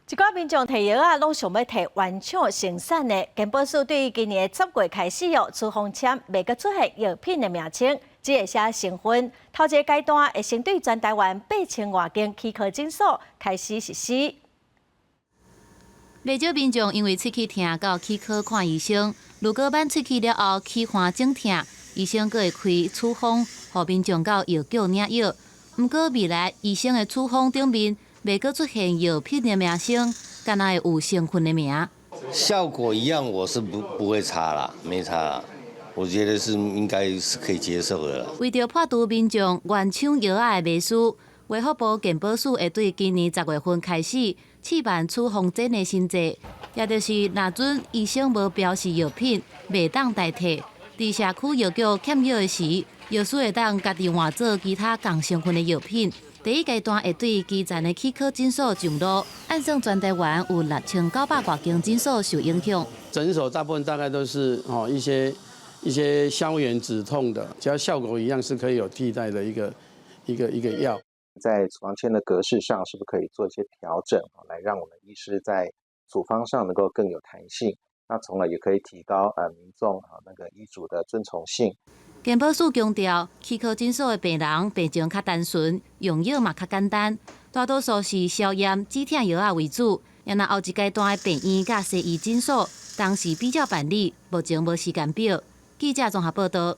一寡民眾提藥仔，攏想欲提原廠生產的。健保署對今年10月開始哦，處方簽袂閣出現藥品的名稱，只會寫成分。頭一個階段會先對全台灣8000外間齒科診所開始實施。袂少民眾因為喙齒疼到齒科看醫生，如果挽喙齒了後齒環腫疼，醫生閣會開處方，予民眾到藥局領藥。毋過未來醫生的處方頂面袂閣出現藥品的名稱，干焦會有成分的名。效果一樣，我是不會差啦，沒差啦。我覺得是應該是可以接受的啦。為著破除民眾原廠藥仔的迷思，衛福部健保署會對今年10月份開始試辦處方箋的新制，也就是若準醫生無標示藥品，袂當代替。佇社區藥局欠藥的時，藥師會當家己換做其他仝成分的藥品。第一階段會對基層的齒科診所上路，按算全台灣有6900外間診所受影響。診所大部分大概都是哦一些消炎止痛的，只要效果一樣，是可以有替代的一個藥。在處方簽的格式上，是不是可以做一些調整，來讓我們醫師在處方上能夠更有彈性？那從而也可以提高民眾啊那個醫囑的遵從性。健保署強調，齒科診所的病人病情較單純，用藥嘛較簡單，大多數是消炎止痛藥仔為主。然後後一階段的病院佮西醫診所，同時比照辦理，目前無時間表。記者綜合報道。